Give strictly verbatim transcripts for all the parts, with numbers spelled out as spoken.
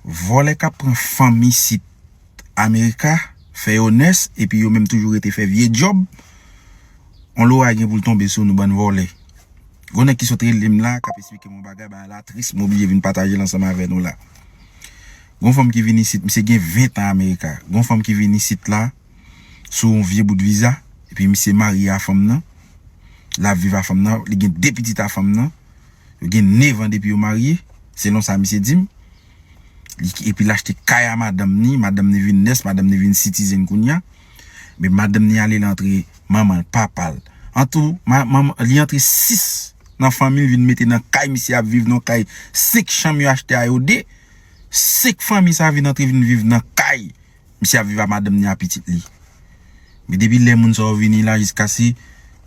Vòlè k ap pran fanm isit Amerika, fè yo nès, epi yo menm toujou rete fè vye djòb. On lora gen pou l tonbe sou nou, bann vòlè. Gon nèg ki sot rele m la, k ap esplike m yon bagay, bagay la tris, m oblije vin pataje l ansanm avè nou la. Gon fanm ki vin isit, misye gen ven tan Amerika. Gon fanm ki vin isit la, sou yon vye bout viza, epi misye marye a fanm nan. L ap viv a fanm nan, li gen de pitit a fanm nan. Yo gen nèf an depi yo marye, selon sa misye di m. Li, epi l achte kay a madanm ni, madanm ni vin nès, madanm ni vin citizen kounye a. Men madanm ni ale, li antre manman l, papa l. An tou, ma, manman, li antre sis nan fanmi l vin mete nan kay misye ap viv, nan kay senk chanm yo achte a yo de. Senk fanmi sa vin antre, vin viv nan kay misye ap viv a madanm ni a pitit li. Men depi lè moun sa yo vini la, jiskase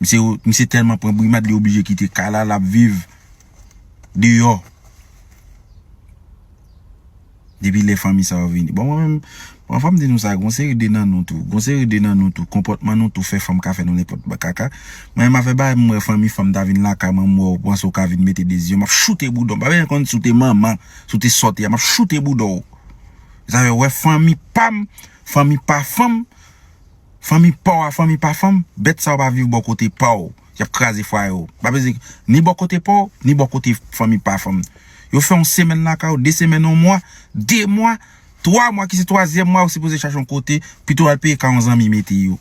misye, misye tèlman pran brimad, li oblije kite kay la, l ap viv deyò. Depi lè fanmi sa yo vini. Bon, mwen menm, bon, fò m di nou sa, gon seri de nan nou tou. Gon seri de nan nou tou. Konpòtman nou tou fè fanm ka fè nou nenpòt ba-, kaka. Mwen menm, afè bagay, m wè fanmi fanm ta vin lakay mwen, m wè w panse w ka vin mete de zye, m ap choute bouda w. M pa bezwen konn si w te manman, si w te sòti a, m ap choute bouda w. Sa fè wè fanmi pa m, fanmi pa fanm, fanmi pa w a, fanmi pa fanm, bèt sa yo pa viv bò kote pa w. Y ap kraze fwaye w. Pa bezwen ni bò kote pa w, ni bò kote fanmi pa fanm. Yo fè yon semèn lakay ou, de semèn, yon mwa, de mwa, twa mwa, ki se twazyèm mwa, ou sipoze chache yon kote, pito al peye kay yon zanmi mete yo.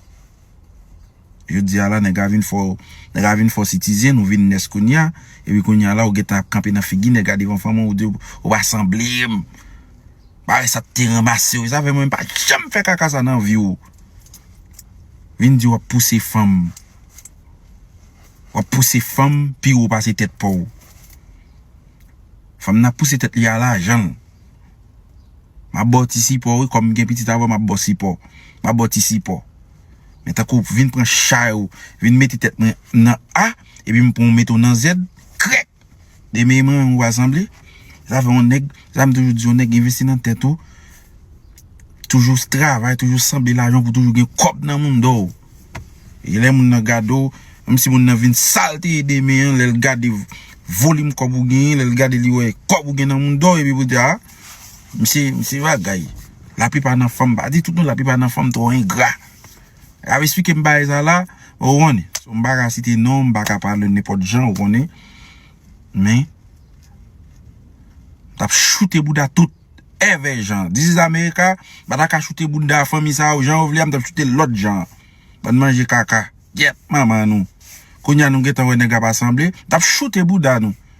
Jodi a la, nèg la vin fè w, nèg la vin fè w citizen, ou vin nès kounye a, epi kounye a la, ou gentan ap kanpe nan figi nèg la devan fanmi w, ou di, ou pa sanble m. Bagay sa te ranmase w. Sa fè mwen pa janm fè kaka sa nan vi w. Vin di w ap pouse fanm. W ap pouse fanm pi wo pase tèt pa w. Fanm nan ap pouse tèt li a lajan l. M ap ba w ti sipò, wi, kòm m gen pitit avè w, m ap ba w sipò. M ap ba w ti sipò. Men tankou vin pran chay ou, vin mete tèt mwen nan A, epi m pran w mete w nan Z, krèk! Demen mwen ou pa sanble. Sa fè yon nèg, sa m toujou di, yon nèg envesti nan tèt ou. Toujou travay, toujou sanble lajan pou toujou gen kòb nan mouda w. E lè moun nan gade w, menm si moun nan vin sa l te ye demen an, lè l gade volim kòb ou genyen, lè l gade li wè kòb ou gen nan mouda w, epi pou di, a, misye, misye bagay. Laplipa nan fanm, pa di tout non, laplipa nan fanm twò engra. Ap esplike m bagay sa la, ou konnen. So, m pa ka site non, m pa ka pale nenpòt jan, ou konnen. Men, m t ap choute bouda tout èvè jan. This is America, m pa ta ka choute bouda fanmi sa yo jan yo vle a, m t ap choute lòt jan. Bann manje kaka. Gyèt manman nou. Kounye a nou gentan wè nèg la pa sanble, m t ap choute bouda nou.